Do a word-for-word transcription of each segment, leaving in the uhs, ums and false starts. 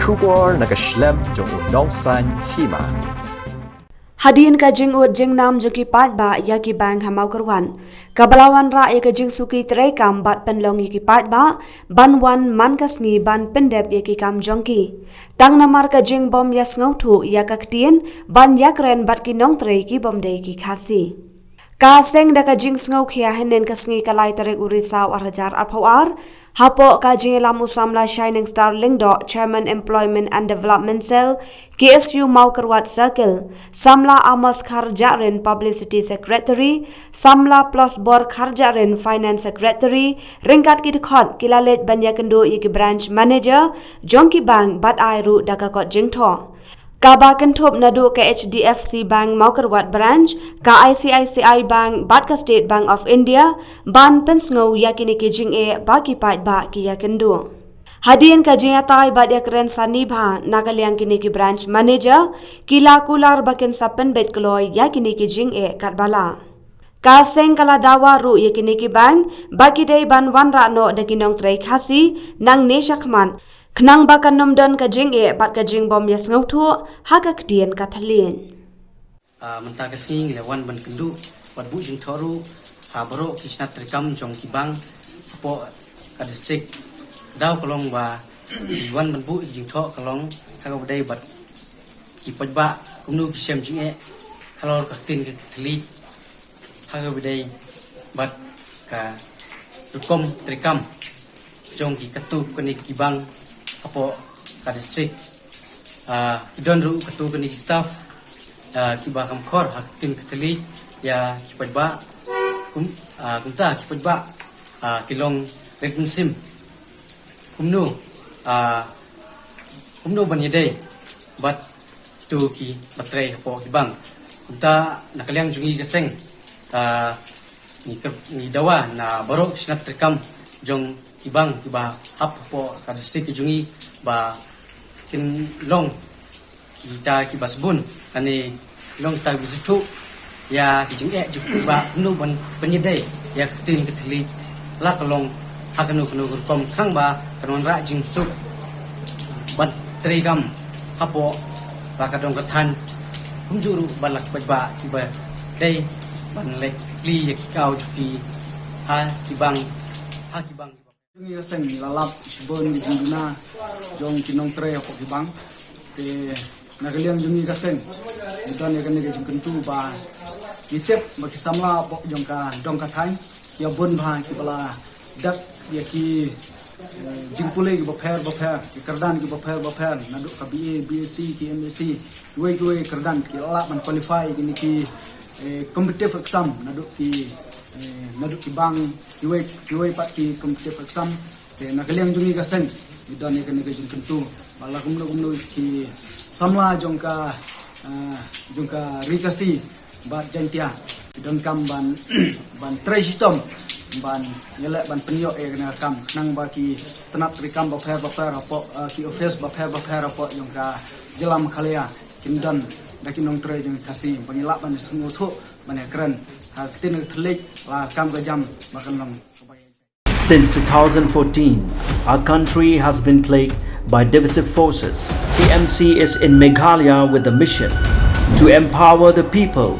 Khubor na ka shlem jong u nongsan hima. Hadien ka jingud jingnam jong ki paidbah ïa ki bank ha Mawkyrwat, ka ba la wanrah ïa ka jingsuki treikam bad pynlong ïa ki paidbah ban wan man ka sngi ban pyndep ïa ki kam jong ki. Tang namar ka jingbym ïa sngewthuh ïa ka ktien ban ïakren bad ki nongtrei ki bym dei ki Khasi. Ka seng da ka jingsngewkhia hynnin ka sngi ka lai tarik u Risaw ar hajar arphew ar, hapoh ka jingïalam u samla Shining Star Lyngdoh, Chairman Employment and Development Cell, K S U Mawkyrwat Circle, samla Amos Kharjahrin, Publicity Secretary, samla Plasbor Kharjahrin, Finance Secretary, ryngkat ki dkhot ki la leit ban ïakynduh ïa ki branch manager jong ki bank bad ai ruh da ka kot jingthoh. Kaba kynthup naduh ka H D F C Bank Mawkyrwat Branch, ka I C I C I Bank bad ka State Bank of India, ban pynsngew ïa kine ki jingeh ba ki paidbah ki ïakynduh. Hadien ka jingïatai bad ïakren sani bha na ka liang kine ki branch manager, ki la kular ba kin sa pynbeit kloi ïa kine ki jingeh katba lah. Ka seng ka la dawa ruh ïa kine ki bank ba ki dei ban wanrah noh da ki nongtrei Khasi nangne shakhmat, khnang ba kan ym don ka jingeh bad ka jingbym ïa sngewthuh ha ka ktien ka thylliej. Ah, mynta ka sngi ngi la wan ban kynduh bad buh jingthoh ruh ha baroh ki shnat treikam jong ki bank hapoh ka district. Daw ka long ba ngi wan ban buh jingthoh ka long ha kaba dei bad ki paidbah kumno ki shem jingeh halor ka ktien ka thylliej, ha kaba dei bad ka rukom treikam jong ki katto katne ki bank hapoh ka district. Ah, ki don ruh katto katne ki staff, ah, kiba kham khor ha ka ktien ka thylliej ïa ki paidbah. Kum, ah, kumta ki paidbah, ah, ki long rit mynsiem kumno, ah, kumno ban ïadei bad kito kiba trei hapoh ki bank. Kumta na ka liang jong ngi ka seng, ah, ngi ker-, ngi dawa na baroh ki shnat treikam jong ki bank kiba hap hapoh ka district ka jong ngi ba kin long kita kiba sbun, lane long kita kiba sngewthuh ïa ki jingeh jong ki ba kumno ban pynïadei ïa ka ktien ka thylliej, la ka long ha kano kano ka rukom, khnang ba kan wanrah jingsuk ban treikam hapoh la ka dong ka thaiñ, kumjuh ruh ba la ki paidbah kiba dei ban leit plie ïa ki kaw jong ki ha ki bank, ha ki bank. Jong ngi ka seng ngi la lap shibun ki jingduna jong ki nongtrei hapoh ki bank. Te na ka liang jong ngi ka seng ngi don ïa kane ka jingkyntu ba ngi tip ba ki samla hapoh jong ka dong ka thaiñ ki ïa bun bha kiba la dep ïa ki, eh, jingpule kiba pher ba pher, ki kyrdan kiba pher ba pher, naduh ka B A, B S C, ki M S C, kiwei kiwei kyrdan ki la lah ban qualify ïa kine ki, eh, competitive exam naduh ki, eh, naduh ki bank, kiwei kiwei pat ki competitive exam. Te na ka liang jong ngi ka seng ngi don ïa kane ka jingkyntu ba la kumno kumno ki samla jong ka, ah, jong ka Ri Khasi bad Jaiñtia ki donkam ban, ban trei shitom ban ïaleh ban pynïoh ïa kane ka kam, khnang ba ki tnat treikam bapher bapher hapoh, ah, ki office bapher bapher hapoh jong ka jylla Meghalaya kin don da ki nongtrei jong ka Khasi ba ngi lah ban sngewthuh ban ïakren ha ka ktien ka thylliej, la ka kam ka jam ba kan long. Since two thousand fourteen, our country has been plagued by divisive forces. T M C is in Meghalaya with the mission to empower the people,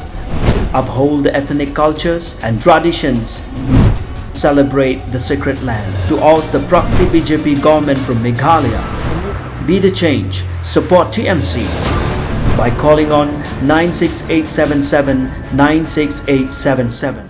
uphold the ethnic cultures and traditions, celebrate the sacred land. To oust the proxy B J P government from Meghalaya, be the change, support T M C by calling on nine six eight seven seven nine six eight seven seven.